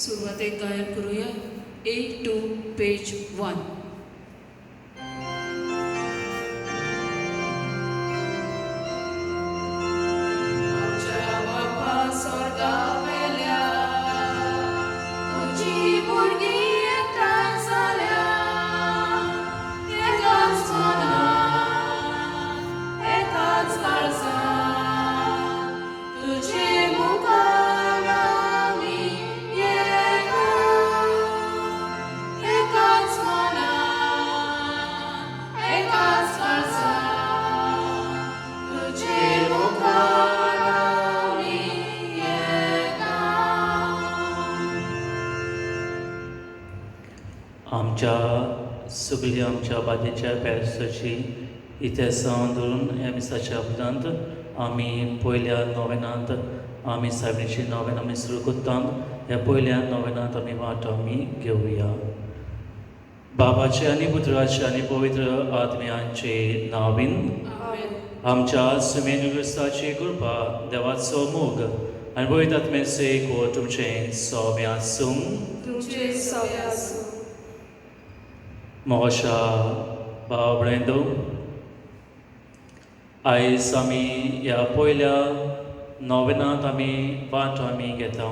सुरवातेक गायन करुया A2 page 1. आमच्या बापा स्वर्गावेल्या, तुजी भुरगीं एकठांय जाल्या, एकाच मनान, एकाच काळजान, तुजे मुखार आमी येता, एकाच मनान, एकाच काळजान, तुजे मुखार आमी येता. आमच्या सगल्या आमच्या बादेच्या पेरसाची इतिहासान धरून ह्या मिसाच्या उपरांत आमी पयल्या नोवेनांत आमी सायबिणीची नोवेन आमी सुरू करता. ह्या पयल्या नोवेनांत आमी वांटो आमी घेवया. बाबाचे आनी पुत्राचे आनी पवित्र आत्म्यांचे नांवान. आमेन. आमच्या सुमेन क्रिस्ताची कृपा, देवाचो मोग आनी पवित्र आत्म्याचो एकवट तुमचें सोबें आसूं. तुमचे सवे आसूं. मोगाच्या भाव भयणींनो, आयज आमी ह्या पयल्या नोवेनांत आमी वांटो आमी घेता.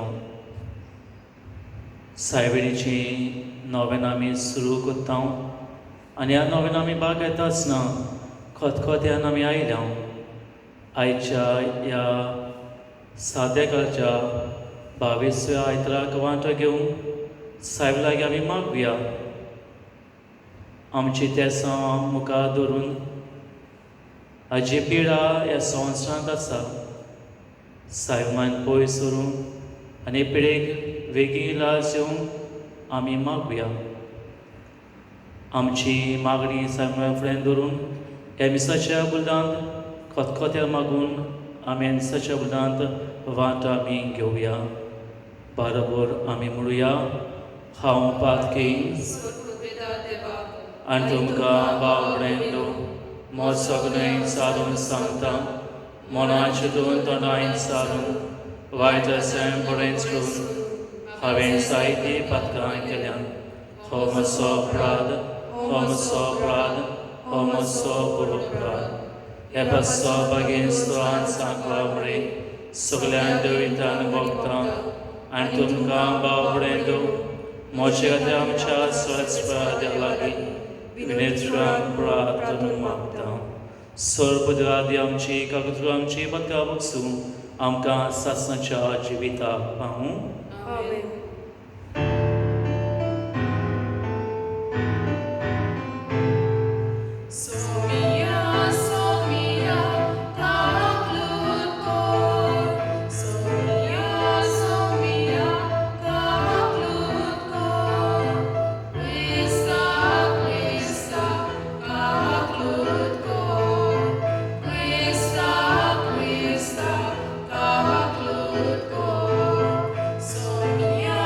सायबिणीची नोवेन आमी सुरू करता आनी ह्या नोवेन आमी भाग घेता आसतना खतखत्यान आमी आयल्या. आयच्या ह्या साद्या काळच्या 22व्या आयताराक वांटो घेवन सायब लागीं आमी मागुया, आमची तेसां मुखार धरून हाजी पिडा ह्या संवसारांत आसा, सायबान पयस व्हरूं आनी पिडेक वेगीं इलाज येवंक आमी मागुया. आमची मागणी सायबा फुड्यान धरून ह्या मिसाच्या बुलदांत खतखत्या मागून आमी मिसाच्या बुलदांत वांटो आमी घेवया. बरोबर आमी म्हणुया, हांव पातकी सोरपुपेदा देवा आनी तुमकां भाव भयणींनो, म्हज सगळें सारून सांगता, मना चिंतून तोंडान सारून, वायट अशें बरें करून हांवें जायतीं पातकां केल्यां. हो म्हजो अपराध, हो म्हजो अपराध, हो म्हजो व्हड अपराध. हे पासो भागेस्तरान सांगला मरे सगळ्यां दुयेंतान भोगता आनी तुमकां भाव भयणींनो, म्हजे खातीर आमच्या सर्वेस्परा देवा लागीं विनेत्रान प्रार्थना मागता. सर्वपदादी आमची कागदू आमची पदकां बगसूं, आमकां सासणाच्या जिविताक पावूं. आमेन. सोमिया सोमिया काकलूत कोर, सोमिया सोमिया काकलूत कोर, क्रिस्ता क्रिस्ता काकलूत कोर, क्रिस्ता क्रिस्ता काकलूत कोर, सोमिया.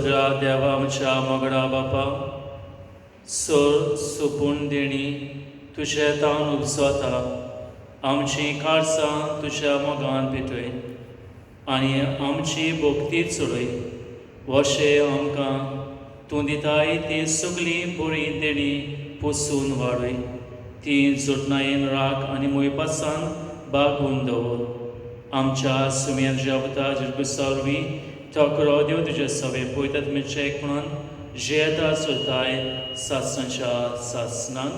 सोपदरा देवा आमच्या मोगडा बापा सोर सोपून देणी तुजे तावन उपसता आमची काळसां तुज्या मोगान पेटय आनी आमची भक्ती चडय वशे आमकां तूं दिताय ती सगळीं बरी देणी पोसून वाडय ती जोडणायेन राख आनी मोयपासान बागून दवर आमच्या सुम्यान जेवता जिरगुसावरवीं तकरो देव तुजे सवे पळयतात मिरचे एक म्हणून जेता चलताय सासणाच्या सासणान.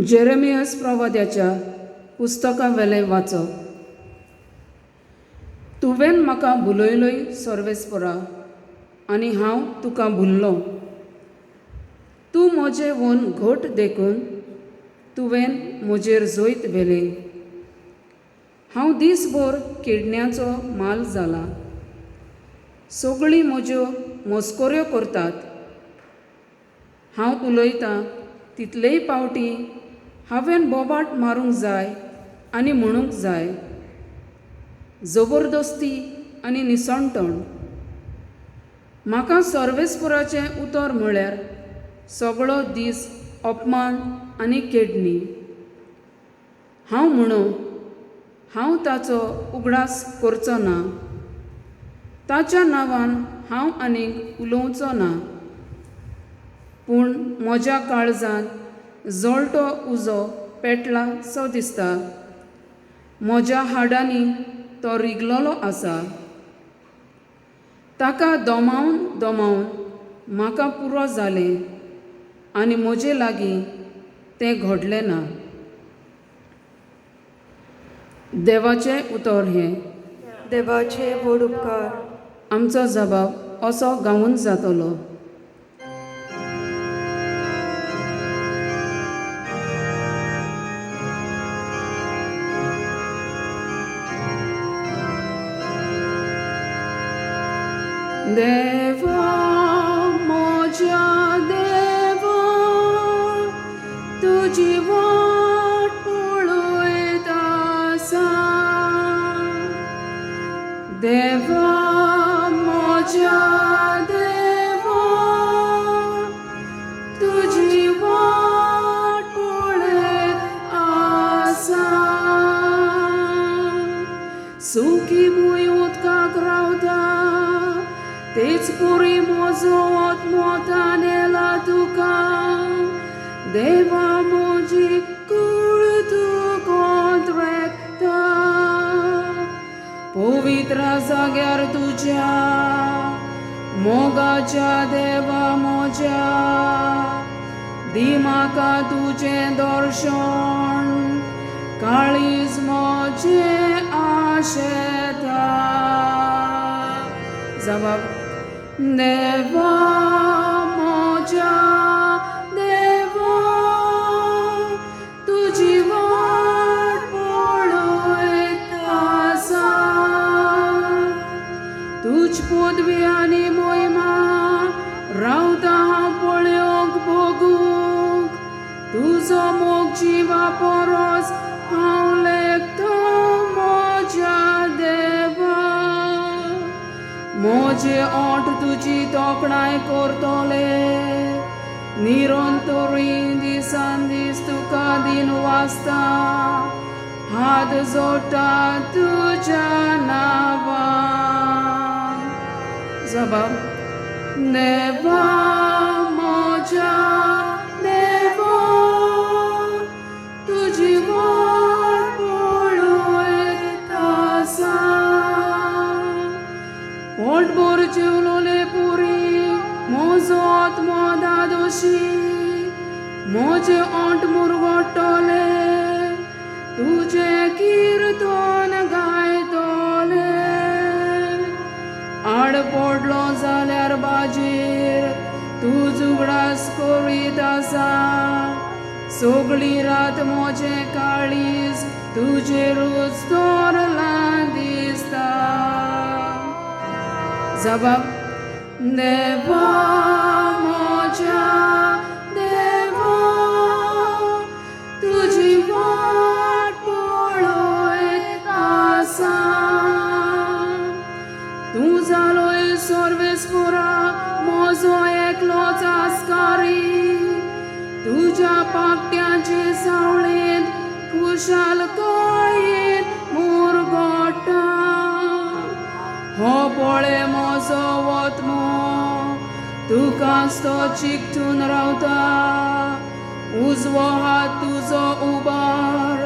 जेरेमियस प्रवाद्याच्या पुस्तकावेलें वाचप. तुवें म्हाका भुलयलोय सर्वेस्परा आनी हांव तुका भुल्लो. तूं म्हजें वन घट देखून तुवें म्हजेर जैत व्हेलें. हांव दीसभर किडण्याचो माल जाला. सगळीं म्हज्यो मस्कऱ्यो करतात. हांव उलयतां तितलेय पावटी हांवें बोबाट मारूंक जाय आनी म्हणूंक जाय जबरदस्ती आनी निसणटण. म्हाका सर्वेस्पराचें उतर म्हळ्यार सगळो दीस अपमान आनी केडणी. हांव म्हणू हांव ताचो उगडास करचो ना. ताच्या नांवान हांव आनीक उलोवचो ना. पूण म्हज्या काळजांत जळटो उजो पेटला सो दिसता. म्हज्या हाडांनी तो रिगलोलो आसा. ताका दोमावन दोमावन म्हाका पुरो जालें आनी म्हजे लागीं तें घडलें ना. देवाचें उतर हें. देवाचे व्हड उपकार. आमचो जबाब असो गावून जातलो. देवा म्हज्या देवा तुजी वाट पळयत आसा. देवा म्हज्या देवा तुजी वाट पळयत आसा. सुकी भूंय उदकाक रावता तेच पुरी म्हजो आत्मोतान येला तुका. देवा म्हजी कूळ तूं कोंत्रेकता. पवित्र जाग्यार तुज्या मोगाच्या देवा म्हज्या दी म्हाका तुजें दर्शन काळीज म्हजें आशेता. जबाब देवा म्हज्या देवा तुजी वाट पळयत आसा. तुज पदवी आनी मोहिमा रावता हांव पळोवंक भोगूंक. तुजो मोग जिवा परस हांव लेखता म्हज्या देवा. म्हजे ओंठ तुजी तोखणाय करतले निरंतरी दिसान दीस तुका दिन वाचता. हात जोडटा तुज्या नांवान. जबाब देवा म्हज्या देवा तुजी वाट पळयत आसा. पोटभर जेवलोले पुरी म्हजो आत्मो दादोशी. म्हजे ओंठ मुरगट्टले तुजें किर्तन गायतले. आड पडलो जाल्यार बाजीर तूं उगडास करीत आसा. सगळी रात म्हजें काळीज तुजेरूच दवरलां दिसता. जबाब देवा म्हज्या देवा तुजी वाट पळयत आसा. तुज्या पाकट्याचे सावळेंत खुशालकायेन मुरगोटा. हो पळे म्हजो वतमो तुकाच तो चिकटून रावता. उजवो हात तुजो उबार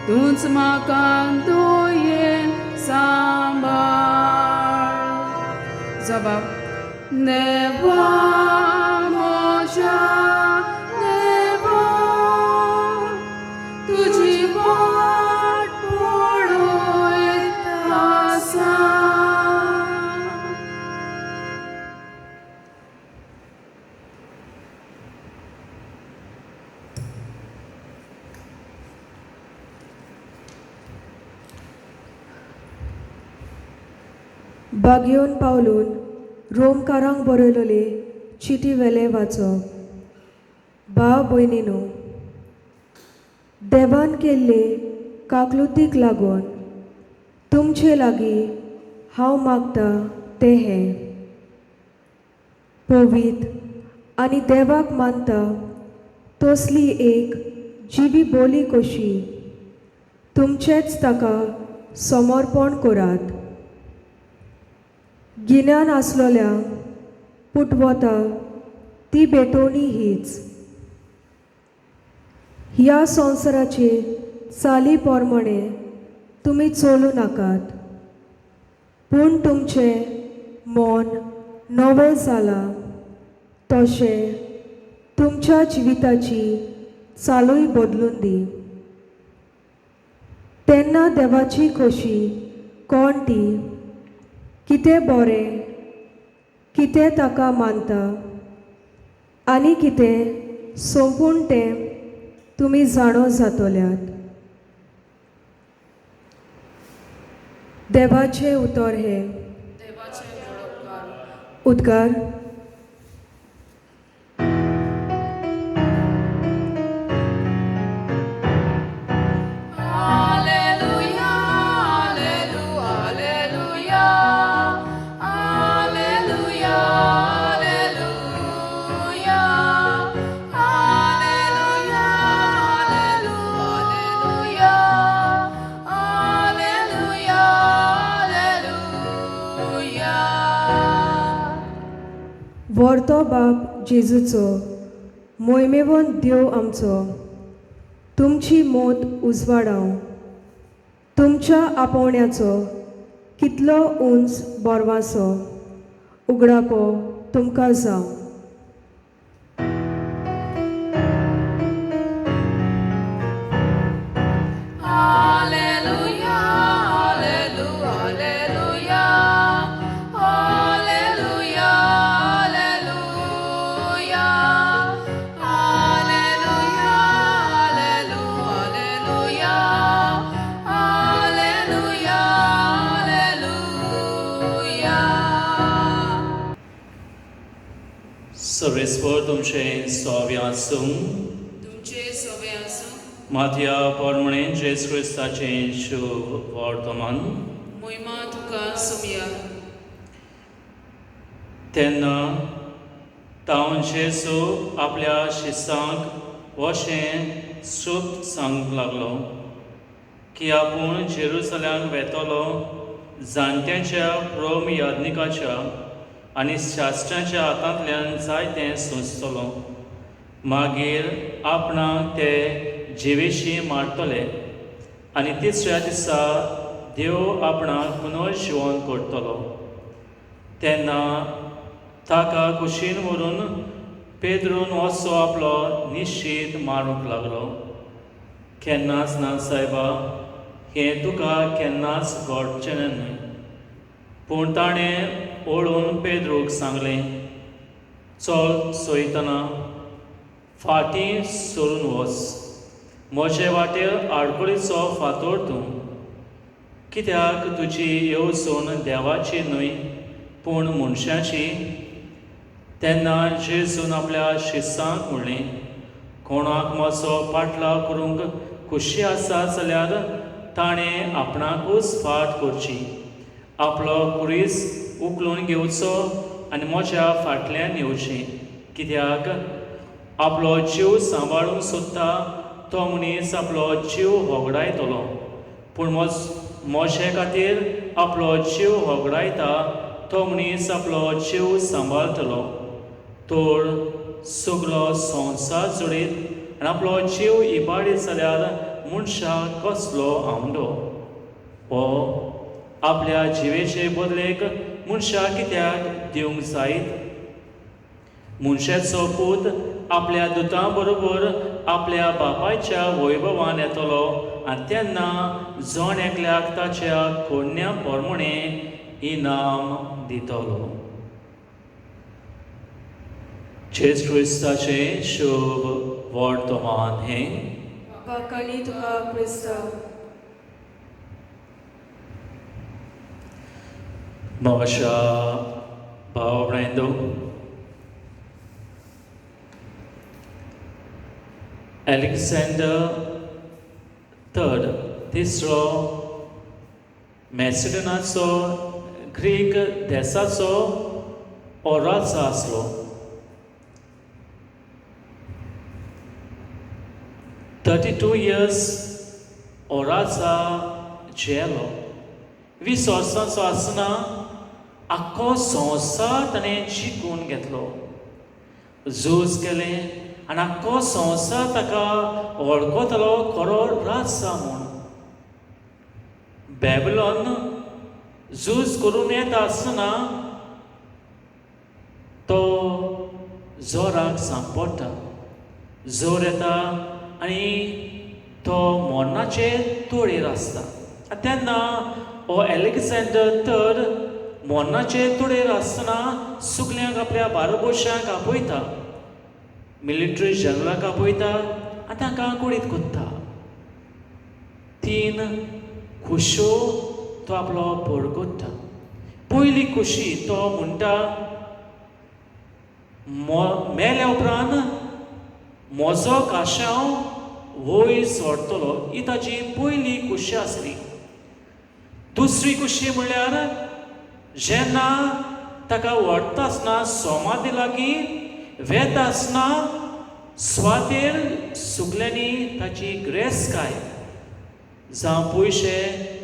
तूंच म्हाका दयेन सांबाळ. जबाब. देवा म्हज्या देवा तुजी वाट पळयत आसा. बागयोन पावलून रोमकारांक बरयलोले चिटी वेले वाचप. भाव भयणीनो, देवान केल्ले काकलुतीक लागून तुमचे लागीं हांव मागता तें हें पवित्र आनी देवाक मानता तसली एक जिवी बोली कशी तुमचेंच ताका समर्पण करात. गिन्यान आसलोल्यांक पुटवता ती भेटवणी हीच. ह्या संवसाराचे चाली प्रमाणे तुमी चलूं नाकात, पूण तुमचें मन नवें जालां तशें तुमच्या जिविताची चालूय बदलून दी. तेन्ना देवाची खोशी कोण ती, कितें बरें, कितें ताका मानता आनी कितें सोंपून तें तुमी जाणो जातल्यात. देवाचें उतर हें. देवाचें व्हड उपकार. उद्गार. Alleluia, alleluia, alleluia, alleluia, alleluia, alleluia, alleluia, alleluia. व्हरतो बाप जेजूचो मोहिमेवंत देव आमचो तुमची मोत उजवाडावं. तुमच्या आपोवण्याचो कितलो उंच बोरवासो उगडापो तुमकां जावं. Alleluia, alleluia, alleluia, alleluia, alleluia, alleluia, alleluia, alleluia. सर्वेस्पर तुमचें सोव्य आसूं. तुमचे सवे आसूं. मातया पोरमणे जेजू क्रिस्ताचें शुभ वर्तमान. मोहिमा तुका सुमया. तेन्ना तावन जेजू आपल्या शिसांक अशें सुप्त सांगूंक लागलो की आपूण जेरुसल्यांक वेतलो, जाणट्यांच्या प्रोम याज्ञिकाच्या आनी शास्त्राच्या हातांतल्यान जायतें सोंसतलो, मागीर आपणाक ते जिवेशी मारतले आनी तिसऱ्या दिसा देव आपणाक पुनर्जिवन करतलो. तेन्ना ताका कुशीन व्हरून पेद्रून असो आपलो निश्चीत मारूंक लागलो, केन्नाच ना सायबा, हें तुका केन्नाच घडचें न्हय. पूण ताणें ओळून पेद्रूक सांगलें, चल सोयतना, फाटीं सरून वच, म्हजे वाटेर आडखळीचो फातोर तूं, कित्याक तुजी येवजण देवाची न्हय पूण मनशाची. तेन्ना जेजून आपल्या शिसांक म्हणलें, कोणाक म्हजो पाटलाव करूंक खोशी आसा जाल्यार ताणें आपणाकूच फाट करची, आपलो कुरीस उखलून घेवचो आनी म्हज्या फाटल्यान येवचें. कित्याक आपलो जीव सांबाळूंक सोदता तो मनीस आपलो जीव होगडायतलो, पूण म्हजे खातीर आपलो जीव होगडायता तो मनीस आपलो जीव सांबाळटलो. तर सगलो संवसार जोडीत आनी आपलो जीव इबाडीत जाल्यार मनशाक कसलो आवंडो? हो आपल्या जिवेचे बदलेक मनशाक कित्याक दिवंक जायत? मनशाचो पूत आपल्या दुतां बरोबर आपल्या बापायच्या वैभवान येतलो आनी तेन्ना जण एकल्याक ताच्या कोण्या प्रमाणे इनाम दितलो. जेजू क्रिस्ताचें शुभ वर्तमान हें. वाखाणी तुका क्रिस्ता. म्हज्या भाव भयणींनो, अलेक्झांडर थर्ड तिसरो मॅसिडोनाचो ग्रीक देसाचो हो राजा आसलो. 32 इयर्स हो राजा जियेलो. 20 वर्सांचो आसतना आख्खो संवसार ताणें जिखून घेतलो, झूज केलें आनी आख्खो संवसार ताका वळखतलो खरो राजा म्हूण. बेबलॉन झूज करून येता आसतना तो जोराक सांपडटा. जोर येता आनी तो मरणाचे तोळेर आसता. आनी तेन्ना हो अलेक्झांडर तर मरणाचे तोळेर आसतना सगल्यांक आपल्या बाराबोशांक आपयता, मिलिटरी जनरलाक आपयता आनी तांकां कुडीत कोत्ता. 3 खुश्यो तो आपलो परगट्टा. पयली खुशी तो म्हणटा, मेल्या उपरांत म्हजो काशांव वयर सोडटलो. ही ताजी पयली खुशी आसली. दुसरी खुशी म्हणल्यार जेन्ना ताका व्हरता आसतना सोमादी लागीं वेता आसतना स्वातेर सगल्यांनी ताची ग्रेसकाय जावं पयशे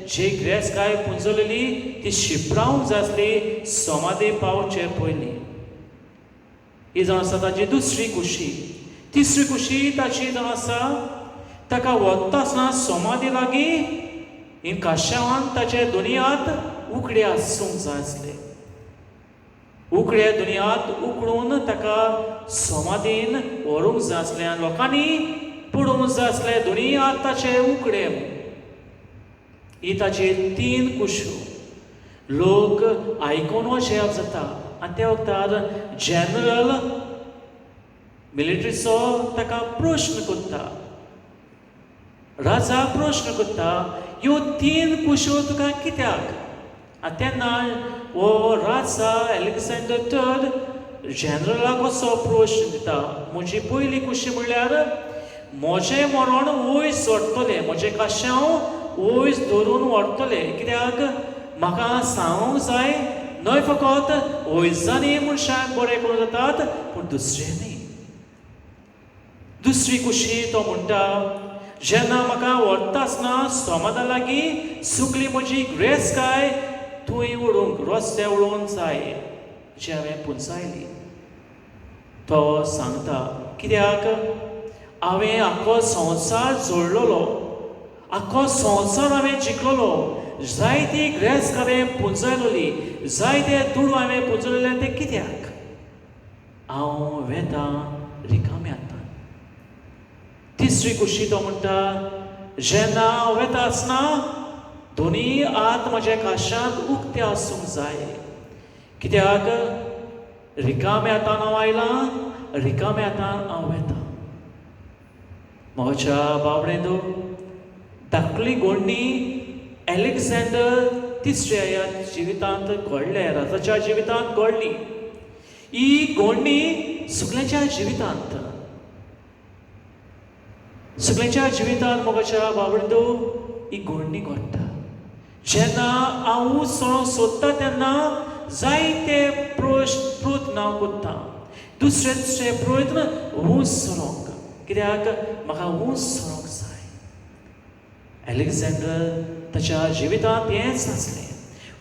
जी ग्रेसकाय पुंजलेली ती शिपरावंक जाय आसली सोमादी पावचे पयलीं. ही जावन आसा ताजी दुसरी खुशी. तिसरी खुशी ताची जावन आसा ताका वता आसतना सोमादी लागीं इन काशावान ताचे दोनी हात उकडे आसूंक जाय आसले. उकडे दोनी हात उकडून ताका सोमादीन व्हरूंक जाय आसलें आनी लोकांनी पळोवंक जाय आसले दोनी हात ताचे उकडे. ही ताची 3 खुश्यो. लोक आयकून अशें जाता आनी त्या वखदार जनरल मिलिटरीचो ताका प्रश्न करता, राजा प्रश्न करता, ह्यो 3 खुश्यो तुका कित्याक? आनी तेन्ना हो राजा अलेक्झांडर थर्ड जनरलाक असो प्रश्न दिता, म्हजी पयली खुशी म्हणल्यार म्हजें मरण वयर सोडटलें, म्हजें काशांव वयर धरून व्हरतलें. कित्याक म्हाका सांगूंक जाय न्हय फकत वयजांनी मनशाक बरें करूं जातात पूण दुसऱ्यांनी. दुसरी खुशी तो म्हणटा, जेन्ना म्हाका व्हरता आसतना सोमादा लागीं सुकली म्हजी ग्रेसकाय थंय उडोवंक रस्त्या उडोवंक जाय जी हांवें पुंजायली. तो सांगता कित्याक हांवें आख्खो संवसार जोडलेलो, आख्खो संवसार हांवें जिखलेलो, जायती ग्रेस हांवें पुंजायलोली, जायते दुडू हांवें पुंजयलेले, ते कित्याक? हांव वेतां रिकाम्या हातान. तिसरी खुशी तो म्हणटा, जेन्ना हांव वेता आसतना दोनी हात म्हज्या काशांत उक्ते आसूंक जाय. कित्याक रिकाम्या हातान हांव आयलां, रिकाम्या हातान हांव वेता. म्हज्या बाबडेंदो धाकली गोडणी अलेक्झांडर तिसऱ्या ह्या जिवितांत घडले, राजाच्या जिवितांत घडली. ही गोडणी सगळ्यांच्या जिवितांत, सगळ्यांच्या जिवितांत म्हज्या बाबडेंदो ही गोडणी घडटा. जेन्ना हांव सगळो सोदता तेन्ना जायते प्रश्न हांव कोत्ता, दुसरे दुसरे प्रयत्न ऊंच सरोंक, कित्याक म्हाका ऊंच सरोंक जाय. एलेक्झांडर ताच्या जिवितांत हेंच नासलें,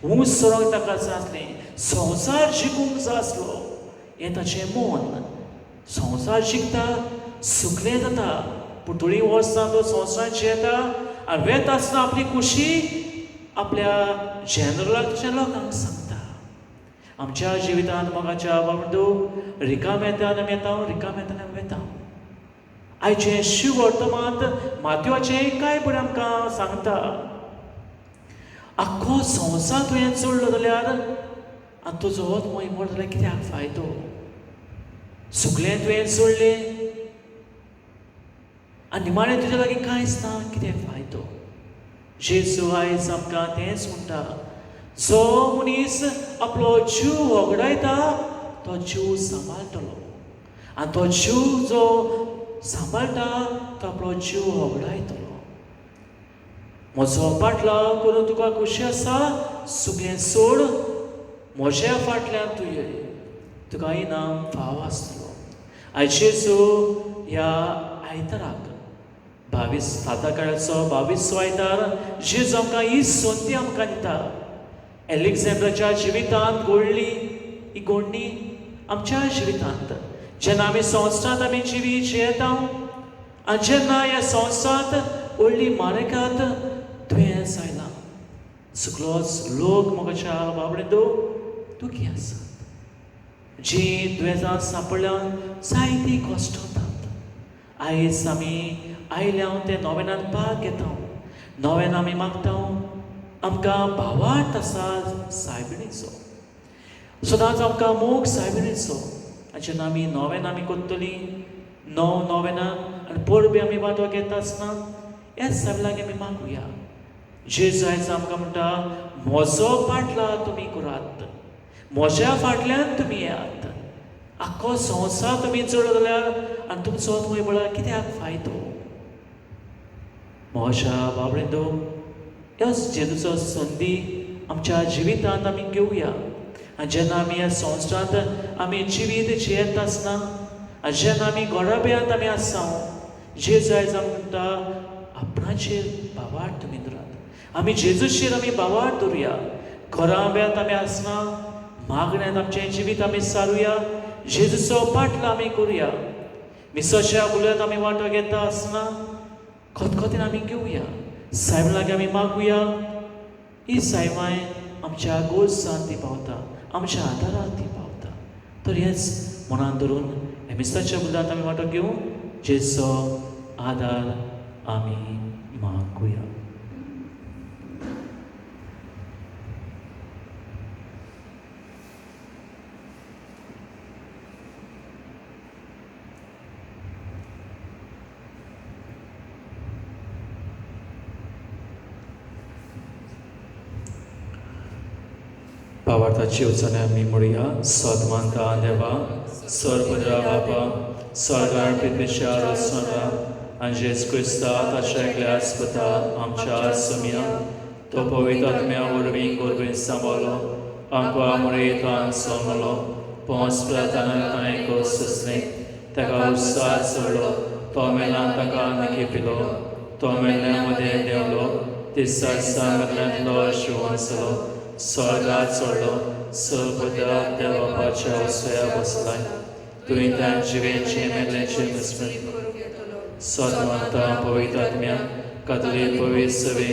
ऊंच सरोंक ताका जाय आसलें, संवसार जिखूंक जाय आसलो, हें ताचें मन. संवसार जिखता, सुकलें जाता, पूण थोडीं वर्सां तो संवसारांत जियेता आनी वेता आसतना आपली खुशी आपल्या जनरलाच्या लोकांक सांगता. आमच्या जिवितांत मोगाच्या बाबडो रिकामेतान आमी येता, रिकामेतान आमी वेता. आयचें शिव वर्तमात मातयोचें कांय बरें आमकां सांगता. आख्खो संवसार तुवें चडलो जाल्यार आनी तुजो आत्मो मरलो जाल्यार कित्याक फायदो? सगळें तुवें चडलें आनी निमाणें तुज्या लागीं कांयच ना, कितें फायदो? जेजू आयज आमकां तेंच म्हणटा, जो मनीस आपलो जीव वगडायता तो जीव सांबाळटलो, आनी तो जीव जो सांबाळटा तो आपलो जीव वगडायतलो. म्हजो पाटलाव करून तुका खोशी आसा, सगळें सोड, म्हज्या फाटल्यान तूं ये, तुका इनाम फाव आसतलो. आयज जेजू ह्या आयताराक 22 साताकाळाचो 22 आयतार जेजू आमकां ही संदी आमकां दिता. एलेक्झांडराच्या जिवितांत घडली ही घडणी आमच्या जिवितांत. जेन्ना आमी संवसारांत आमी जिवीत जियेता आनी जेन्ना ह्या संवसारांत व्हडली मारेकात दुयेंस आयलां, सगळोच लोक मोगाच्या बाबडे दुखी आसात, जी दुयेंसां सांपडल्यान जायती कश्टतात. आयज आमी आयल्या ते नोवेनान भाग घेता, नोवेन आमी मागता, आमकां भावार्थ आसा सायबिणीचो, सदांच आमकां मोग सायबिणीचो. आनी जेन्ना आमी नोवेन आमी करतली, 9 नोवेनां आनी परबी आमी वांटो घेता आसतना ह्या सायबा लागीं आमी मागुया. जेजू आयज आमकां म्हणटा, म्हजो पाटला तुमी करात, म्हज्या फाटल्यान तुमी येयात. आख्खो संवसार तुमी चडलो जाल्यार आनी तुमचो तुमी पळय कित्याक फायदो? म्हज्या बाबडे ह्याच जेजूचो संदी आमच्या जिवितांत आमी घेवया. आनी जेन्ना आमी ह्या संवसारांत आमी जिवीत जियेता आसतना आनी जेन्ना आमी घोडाब्यांत आमी आसा, जेजू आयज आमकां म्हणटा, आपणाचेर भावार्थ तुमी दवरात. आमी जेजूचेर आमी भावार्थ दवरुया. घराब्यांत आमी आसना, मागण्यांत आमचें जिवीत आमी सारुया, जेजूचो पाटला आमी करुया. मिसाच्या उलयत आमी वांटो घेता आसतना खतखतीन आमी घेवया, सायबा लागीं आमी मागुया. ही सायबाय आमच्या गोरसान ती पावता, आमच्या आदाराक ती पावता. तर हेंच मनान धरून ह्या मिसाच्या उलयांत आमी वांटो घेवन जेजूचो आदार आमी मागुया. भावार्थाची उचाने आमी म्हणुया. सदमानता देवा, सर्वपद्रा बापा, स्वर्गार पृथ्वीच्या रचना आनी जेजू क्रिस्ता ताच्या एकल्या आस्पता आमच्या सुम्या तो पवित्र आत्म्या वरवीं गोरवीं सांबाळलो, आमकां मुरयतान सोमलो, पोंस पिलातान ताणें खोस सोंसली, ताका उत्साह चडलो, तो मेलान ताका निखेपिलो, तो मेल्ल्या मदें देंवलो, तिसऱ्या दिसा मेल्ल्यांतलो जिवन जालो, स्वर्गार चडलो, सर्वपद्रा देवबापाच्या उसव्या बसलाय. तुवें त्या जिवेचे मेल्ल्याचे विस्मृत सदमानता पवित्र आत्म्या कातली पवित्र सवे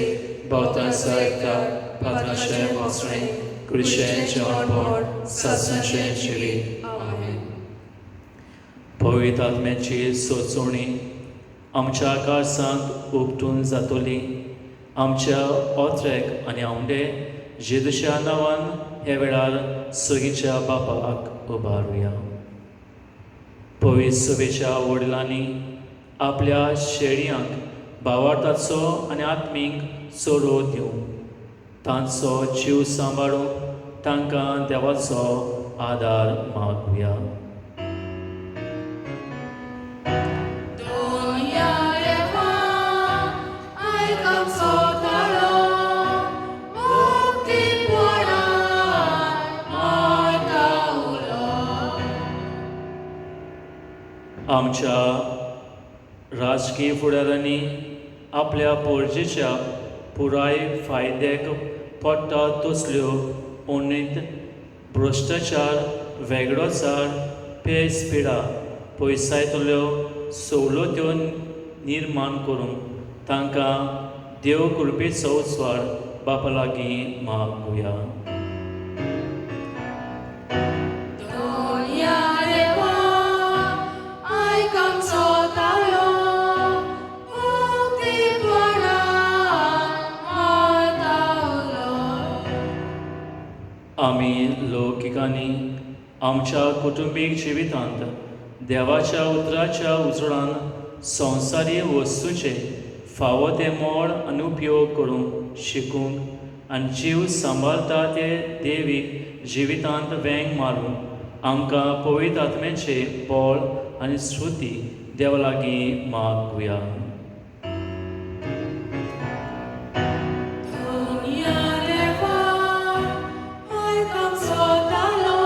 भोवतान सहायता पात्राचें भासणें कृशें जेवणपण सासणाचें जिवीत. आमेन. पवित्र आत्म्याची सोचोवणी आमच्या काळसांत उपटून जातली. आमच्या ओत्रेक आनी आवंडे जेजूच्या नांवान ह्या वेळार सगीच्या बापाक उबारुया. पवित्र सभेच्या वडिलांनी आपल्या शेळयांक भावार्थाचो आनी आत्मीक चोरो दिवं, तांचो जीव सांबाळून तांकां देवाचो आदार मागुया. आमच्या राजकीय फुडाऱ्यांनी आपल्या पोरजेच्या पुराय फायद्याक पडटा तसल्यो उन्नीत भ्रश्टाचार वेगळोचार पेस पिडा पयसायतल्यो सवलत्यो निर्माण करूंक तांकां देव कृपेचो उजवाड बापा लागीं मागुया. धन्या देवा आयक आमचो ताळो उक्तीपणान मारता उलो. आमी लौकिकांनी आमच्या कुटुंबीक जिवितांत देवाच्या उतराच्या उजळान संवसारी वस्तूचे फावो ते मोड आनी उपयोग करूंक शिकूंक आनी जीव सांबाळटा ते देवीक जिवितांत वेंग मारूंक आमकां पवित्र आत्म्याचे बळ आनी श्रुती देवा लागीं मागुया. धन्या देवा आयक आमचो ताळो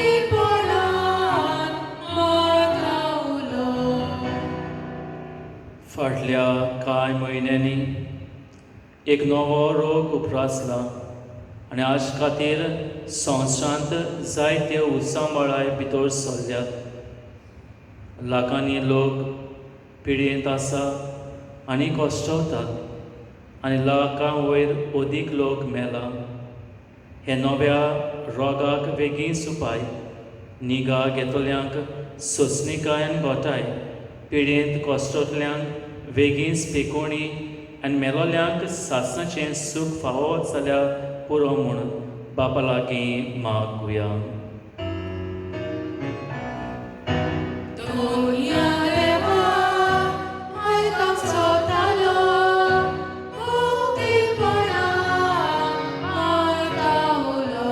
उक्तीपणान मारता उलो. फाटल्या कांय म्हयन्यांनी एक नवो रोग उप्रासला आनी आज खातीर संवसारांत जायते उचांबळाय भितर सरल्यात. लाखांनी लोक पिडयेंत आसा आनी कश्टवतात आनी लाखां वयर अदीक लोक मेला. हे नव्या रोगाक वेगींच उपाय निगा घेतल्यांक सोंसणीकाय आनी घटाय पिडयेंत कश्टतल्यांक वेगींच पेकोवणी आनी मेलोल्यांक सासणाचें सूख फावो जाल्यार पुरो म्हूण बापा लागीं मागुया. धन्या देवा आयक आमचो ताळो उक्तीपणान मारता उलो.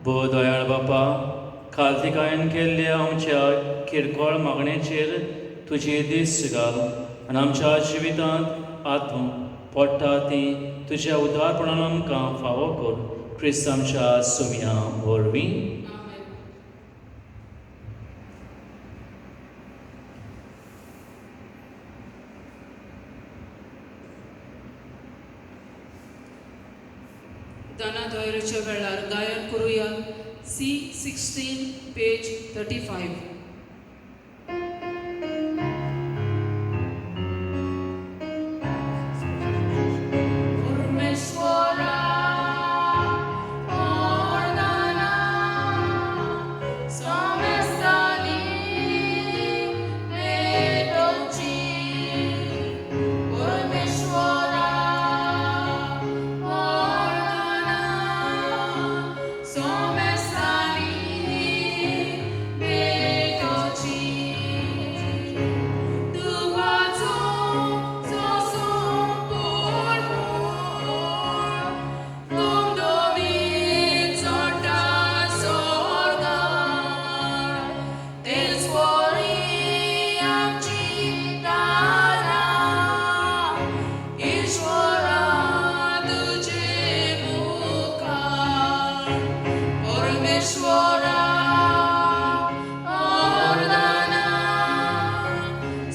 भोव दयाळ बापा, खालतीकायेन केल्ल्या आमच्या किरकोळ मागणेचेर तुजी दिश्ट घाल आनी आमच्या जिवितांत आतूं पडटा ती तुज्या उदारपणान आमकां फावो कर. क्रिस्त आमच्या सुम्या वरवीं. आमेन. दाना दोयराच्या वेळार गायन करुया C16 page 35. परमेश्वरा ओर्दना सोमेस्तानी भेटोवची. परमेश्वरा ओर्दना सोमेस्तानी भेटोवची. तुवाचो सोसूं पुरपूर दुमदुमीत चडटा सोर्गार तेच वरी आमची दारां ईश्वरा तुजे मुखार. परमेश्वरा ओर्दना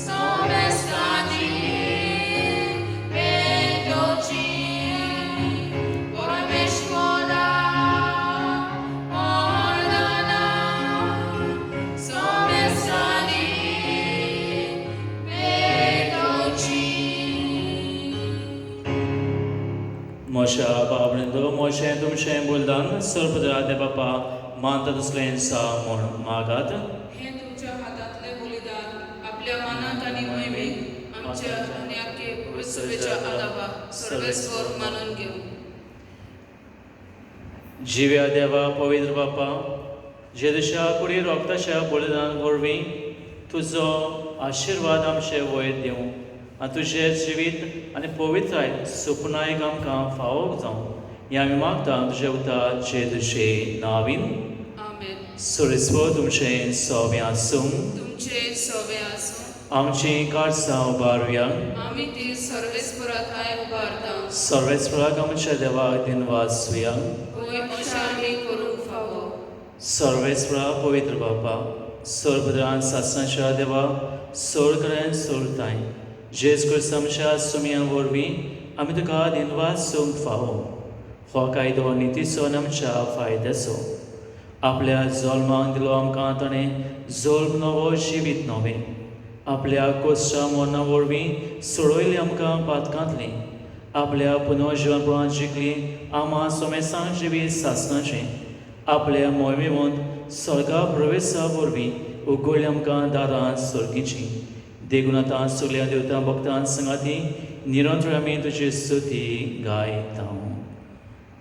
सोमेस्तानी भेटोवची. परमेश्वरा ओर्दना सोमेस्तानी भेटोवची. म्हज्या बाबडो म्हजें तुमचें बलिदान सर्वपदरा बापा मानता तसलें सा म्हूण मागात. हें तुमच्या हातांतलें बलिदान आपल्या मनात आनी मोहिमेक आमच्या आनी आख्खे पवित्र सभेच्या आदाबाक सर्वेस्वर मानून घेवं. जिव्या देवा पवित्र बापा, जेजूच्या कुडी रोगताच्या बलिदान वरवीं तुजो आशिर्वाद आमचे वयर दिवं आनी तुजें जिवीत आनी पवित्राय सुपनायक आमकां फावो जावं हें आमी मागता तुजें उतार जेजूचे नावीन. आमेन. सर्वेस्पर तुमचें सोवें आसूं. तुमचे सवे आसूं. आमचीं काळजां उबारुया. आमी ती सर्वेस्परा थांय उबारता. सर्वेस्पराक आमच्या देवाक दिनवासुया. होय, अशें आमी करूंक फावो. सर्वेस्परा पवित्र बापा सर्वदान सासनाच्या देवा सोड सोडताय जेज क्रिस्त आमच्या सुमया वरवीं आमी तुका दिनवास सोंक फावो. हो कायदो नितीचो आनी आमच्या फायद्याचो. आपल्या जल्माक दिलो आमकां ताणें जल्म नवो जिवीत नवें. आपल्या कोश्टा मरणा वरवीं सोडयली आमकां पातकांतली. आपल्या पुनर्जिवनपणान जिखली आमा सोमेसांक जिवीत सासनाचें. आपल्या मोहिमेवंत स्वर्गा प्रवेशा वरवीं उगडली आमकां दारां सर्गीचीं. देखून आतां सगल्या देवतां भक्तां संगाती निरंतर आमी तुजी स्तुती गायता.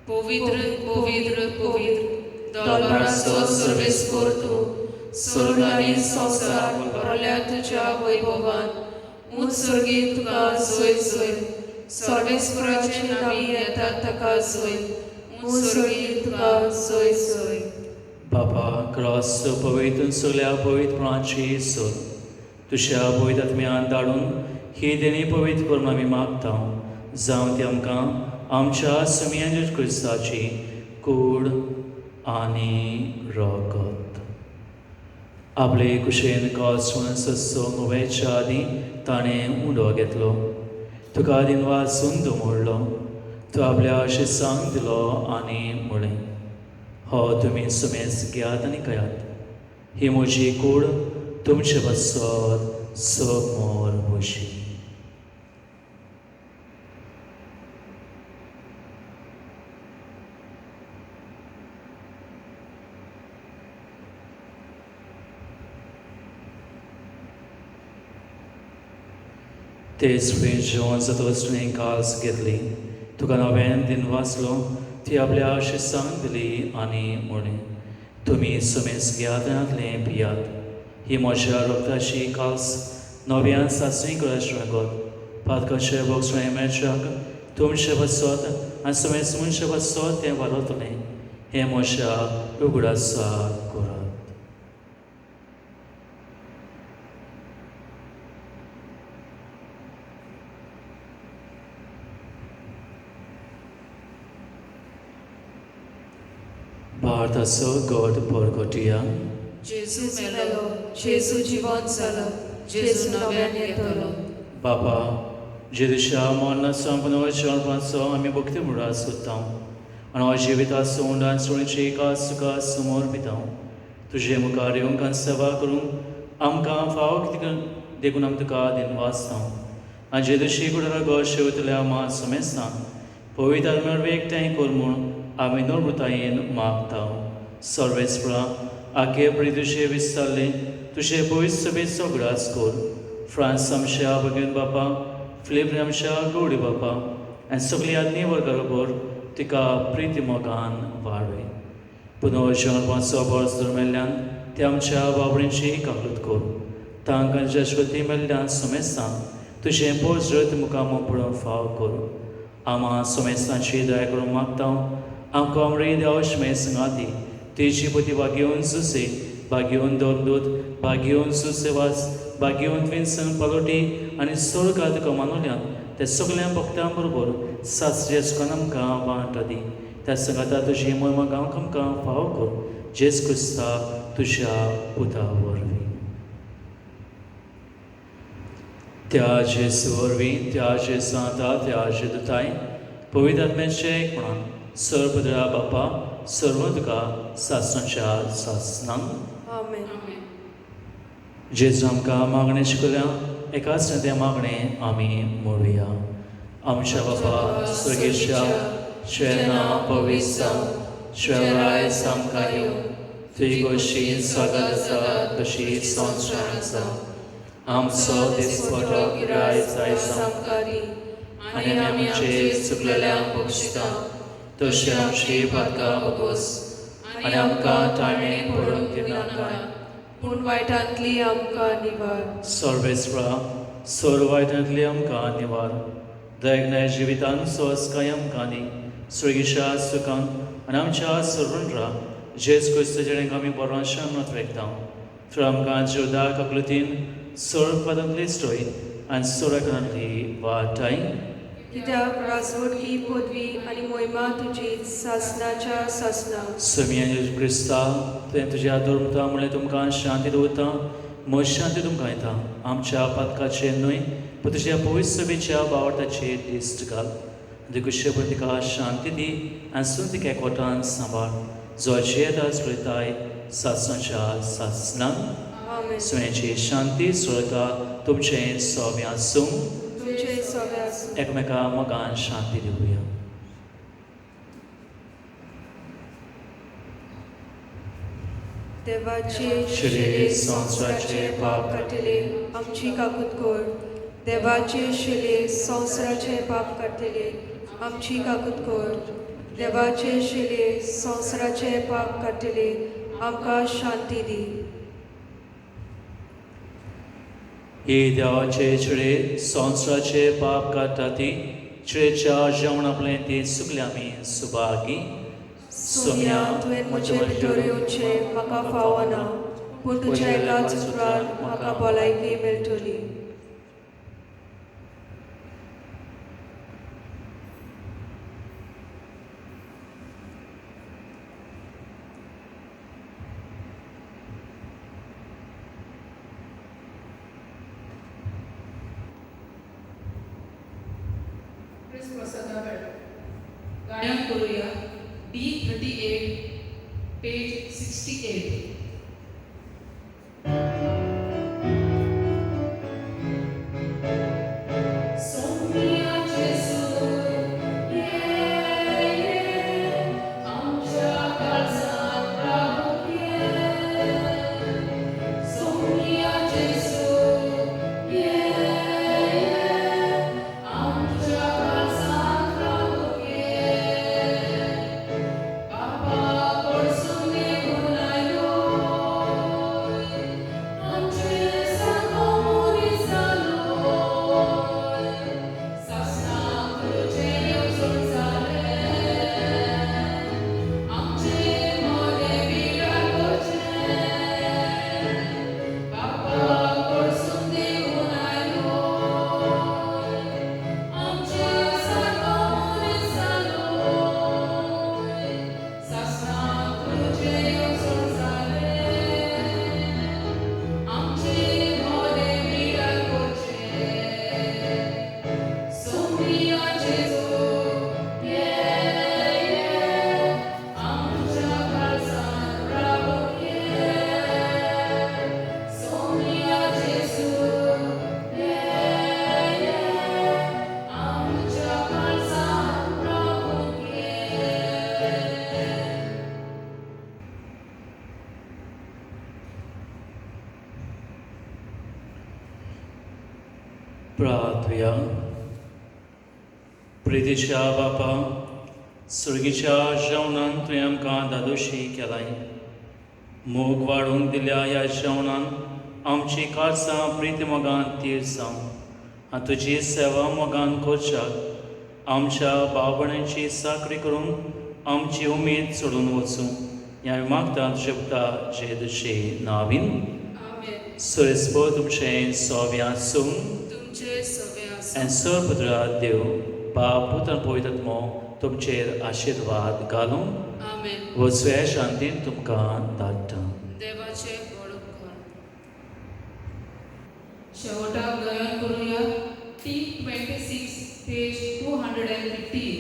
पवित्र पवित्र पवित्र दरबाराचो सर्वेस्पोर तूं, स्वर्ग आनी संवसार भरल्या तुज्या वैभवान. उंच स्वर्गीत तुका जय जय. सर्वेस्पराचे नामी येतात ताका जय. उंच स्वर्गीत तुका जय जय. बाबा क्रॉस पवित्र सगल्या पवित्रपणाची सोद तुज्या पवित्र आत्म्यान धाडून ही देणी पवित्र करून आमी मागता, जावं ती आमकां आमच्या सुमयान जेजू क्रिस्ताची कूड आनी रगत. आपले कुशेन कॉस म्हणून सत्संग वयच्या आदीं ताणें उंडो घेतलो, तुका दिनवास सुंद मोडलो, तो आपल्या शिसांक दिलो आनी म्हळें, हो तुमी सुमेस घेयात आनी खायात. ही म्हजी कूड तुमचे पासत समोर म्हजी. तेच फुडें जेवण जातकच तुवें कास घेतली, तुका नव्यान दिनवासलो, ती आपल्या शिसांक दिली आनी म्हळें, तुमी सुमेस घेयात आनी पियात. ही म्हज्या रक्ताची कास नव्यान सासणी कराची रगत. पातकाचे बोगसणे मेळच्याक तुमचे पासत आनी सुमेस मनशे पासत तें वालोतलें. हें म्हज्या उगडासाक करात. भारताचो गट परगटिया. जेजू मेलो, जेजू जिवंत जालो, जेजू नव्यान येतलो. बाबा जेजूच्या मरणाचो पुनर्जन्माचो आमी भक्ती मुडास सोदता आनी हो जिविताचो उंडान सुणीची कास तुका समोर पिता. तुजे मुखार येवंक आनी सेवा करूंक आमकां फावो कितें देखून आमी तुका दिनवासता. आनी जेजूशी कुडरा गो शेवतल्या मा समेस्तांक पवित्र आत्म्या एकठांय कर म्हूण आमी नम्रतायेन मागता. सर्वेस्परा आखे प्रितुशे विस्तारले तुजे पवित्र सभेचो उगडास कर. फ्रांस आमच्या भगीन बापा, फिलीप आमच्या गौडी बापा आनी सगळी आदनी वर्गा बरोबर तिका प्रिती मोगान वाडय. पुनर्जन्माचो वर्स मेल्ल्यान ते आमच्या बाबडींची काकूत कर. तांकां जशवती मेल्ल्यान समेस्तांक तुजें पोजरत मुखार पळोवंक फाव कर. आमा समेस्तांची दया करून मागता. आमकां आमरे देव शिमे संगाती तेजी पती भाग्योवन सुसे भाग्योवन दोन दूत भाग्योवन सुसेवास भाग्योवन विन्सन पालोटी आनी सोळका तुका मानवल्यान त्या सगळ्या भक्तां बरोबर सासऱ्या सुखान आमकां वांटो दी. त्या संगाता तुजी मोहिमा गांवक आमकां फावो कर. जेज क्रिस्ता तुज्या पुता वरवीं. त्या जेजू वरवीं, त्या जेसांता, त्या जेदुताय पवित्र आत्म्याचें एक म्हणून सर्वदया बापा सर्व तुका सासणाच्या सासणांक. आमेन. आमेन. जेजू आमकां मागणें शिकयल्या, एकाच तें मागणें आमी म्हणुया. आमच्या बापा स्वर्गेच्या, तुजें नांव पवित्र जावं, तुजें राज आमकां येवं, तुजी गोश्टी स्वर्गात आसा तशी संवसारांत जावं. आमचो दिसपटो गिराय जाय आमकां दी आनी आमी आमचे चुकलेल्यांक बक्षिता तशी आमची पातकां बोगोस आनी आमकां ताणे पडून दिनाकाय, पूण वायटांतली आमकां निवार. सर्वेस्परा सर्व वायटांतली आमकां निवार. दैगनाय जिवितान स्वस्काय आमकां दी, स्वर्गीच्या सुखान आनी आमच्या सर्वंट्रा जेज क्रिस्त जेणें आमी बरोवंशा म्हणत वेगता थंय आमकां जिवदार काकलुतीन सर्व पदांतली स्टोय आनी सोराकरांतली वाटाय. कित्याक राजवटकी पदवी आनी मोहिमा तुजी सासनाच्या सासना. समिया जेजू क्रिस्ता, तुवें तुज्या धर्मता म्हणलें तुमकां शांती दवरता, म्हज शांती तुमकां येता. आमच्या पातकाचेर न्हय पूण तुज्या पवित्र सभेच्या बावटाचेर दिश्ट घाल. देखून शेवट तिका शांती दी आनी सून तिका एकवटान सांबाळ, जो जियेता चलयताय सासणाच्या सासणान. आमेन. सुण्याची शांती सुळका तुमचें सोव्या आसूं. तुमचे सगळे आसूं. एकमेका मोगान शांती दिवया. देवाचे शिरे शिले संवसाराचे संवसाराचे पाप काडटले, आमची काकूत कर. देवाचे शिले संवसाराचे पाप काडटले, आमची काकूत कर. देवाचे शिले संवसाराचे पाप काडटले, आमकां शांती दी. ही देवाचे चिळे संवसाराचे पाप काडटा ती चिळेच्या जेवण आपलें ती सुकल्या आमी सुभागी. सोम्या, तुवें म्हजे भितर येवचें म्हाका फावना, पूण तुज्या एकाच उपरांत म्हाका भलायकी मेळटली. क्रिस्त प्रसादा वेळ गायन करूया D 38 page 68. Soumya जेजू ये ये, आमच्या काळजांत रावूंक ये. सौम्या जेजू ये ये, आमच्या काळजांत रावूंक ये. बापा कडसून निघून आयलो, आमचे सारको मनीस जालो. सासणाक तुजें येवजण जालें, आमचे मदें बिराड करचें. बापा कडसून देवून आयलो, आमच्या सारको मनीस जालो. सासणाक तुजें येवजण जालें, आमचे मदें बिराड करचें. सौम्या जेजू ये ये, आमच्या काळजांत रावूंक ये. सौम्या जेजू ये ये, आमच्या काळजांत रावूंक ये. प्रार्थुया. प्रितीच्या बापा, सुर्गीच्या जेवणान तुवें आमकां दादोशी केलाय. मोग वाडूंक दिल्या ह्या जेवणान आमची काळजां प्रिती मोगान तीर जावं आनी तुजी सेवा मोगान करच्याक आमच्या भाव भयणांची चाकरी करून आमची उमेद सोडून वचूं. ह्या आमी मागता तुज्या पुता जेजूचे नांवीन. आमेन. सुरेस्पो तुमचें सोव्या आसूं. तुमचे सगळे आसूं. आनी सर्वपुत्रा देव बाप पुत्र पवित्र आत्मो तुमचेर आशिर्वाद घालूं. आमेन. वचव्या शांतीन तुमकां धाडटा. देवाचे व्हड उपकार. शेवटाक गायन करूया T 26 page 215.